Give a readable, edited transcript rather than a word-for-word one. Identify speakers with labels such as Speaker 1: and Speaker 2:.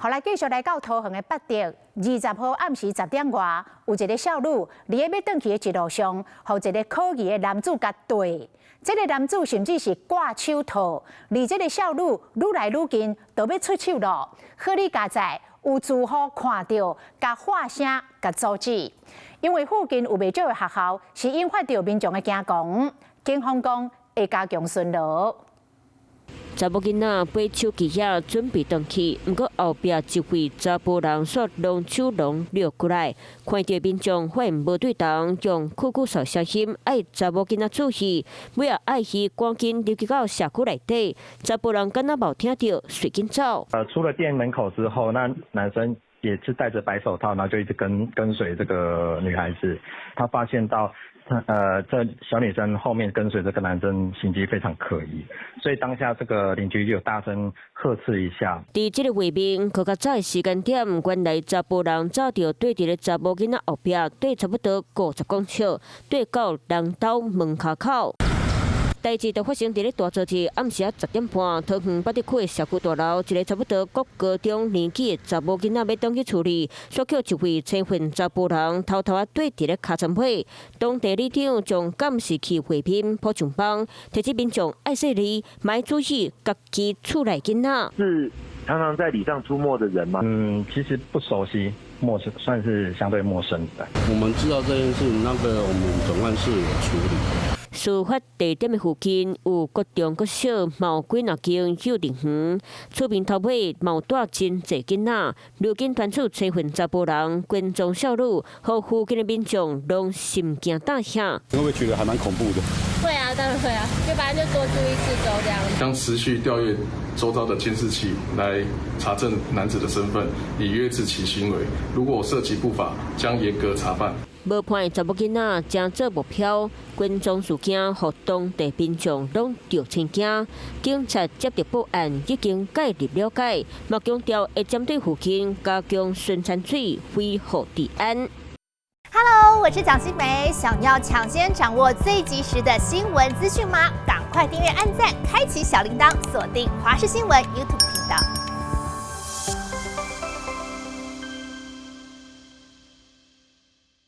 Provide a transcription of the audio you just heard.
Speaker 1: 予來繼續來到桃園的八德，20號暗時10點外，有一个少女佇咧欲轉去的一路上，予一个可疑的男子共綴。這个男子甚至是掛手套，離這个少女愈來愈近，就欲出手囉。好哩佳哉，有住戶看著，共喊聲共阻止。因為附近有袂少的學校，是引發著民眾的驚惶。警方講會加強巡邏。
Speaker 2: 查某囡仔背手機仔準備轉去，毋過後壁一位查埔人煞攏手攏掠過來，看著民眾發現無對頭，用酷酷笑聲音愛查某囡仔注意，尾仔愛彼趕緊入去到社區內底，查埔人敢若無聽著，隨緊走。
Speaker 3: 出了店門口之後，那男生也是戴着白手套，然後就一直跟隨這個女孩子。他發現到，這小女生後面跟隨這個男生行跡非常可疑，所以當下這個鄰居就有大聲呵斥一下。
Speaker 2: 佇這个畫面，閣較早的時間點，原來查埔人走著綴佇咧查某囡仔後壁，綴差不多50公尺，綴到人兜門跤口。代誌就發生佇咧大早市暗時仔10點半，桃園八德區的社區大樓，一个差不多國高中年紀的查某囡仔欲轉去厝裡，煞予一位青雲查埔人偷偷仔綴佇咧尻川尾。當地里長將監視器畫面鋪上網，提醒民眾愛細膩，莫注意家己厝內囡仔。
Speaker 4: 是常常在里上出沒的人嗎？
Speaker 3: 嗯，其實不熟悉，陌生，算是相對陌生的。
Speaker 5: 我們知道這件事，那個我們總幹事有處理。
Speaker 2: 事發地點的附近有國中、國小，嘛有幾若間幼稚園，厝邊頭尾嘛有蹛真濟囡仔。如今傳出青雲查埔人跟蹤少女，予附近的民眾攏心驚膽嚇。
Speaker 5: 會不會覺得還蠻恐怖的？
Speaker 6: 會啊，當然會啊，就反正就多注意四周這樣。
Speaker 7: 將持續調閱周遭的監視器來查證男子的身份，以約制其行為。如果涉及不法，將嚴格查辦。
Speaker 2: 無伴的查某囡仔成做目標，跟蹤事件，予當地民眾攏著青驚。警察接著報案，已經介入了解，嘛強調會針對附近加強巡查水，恢復治安。
Speaker 8: Hello，我是蔣新梅，想要搶先掌握最及時的新聞資訊嗎？趕快訂閱、按讚、開啟小鈴鐺，鎖定華視新聞 YouTube 頻道。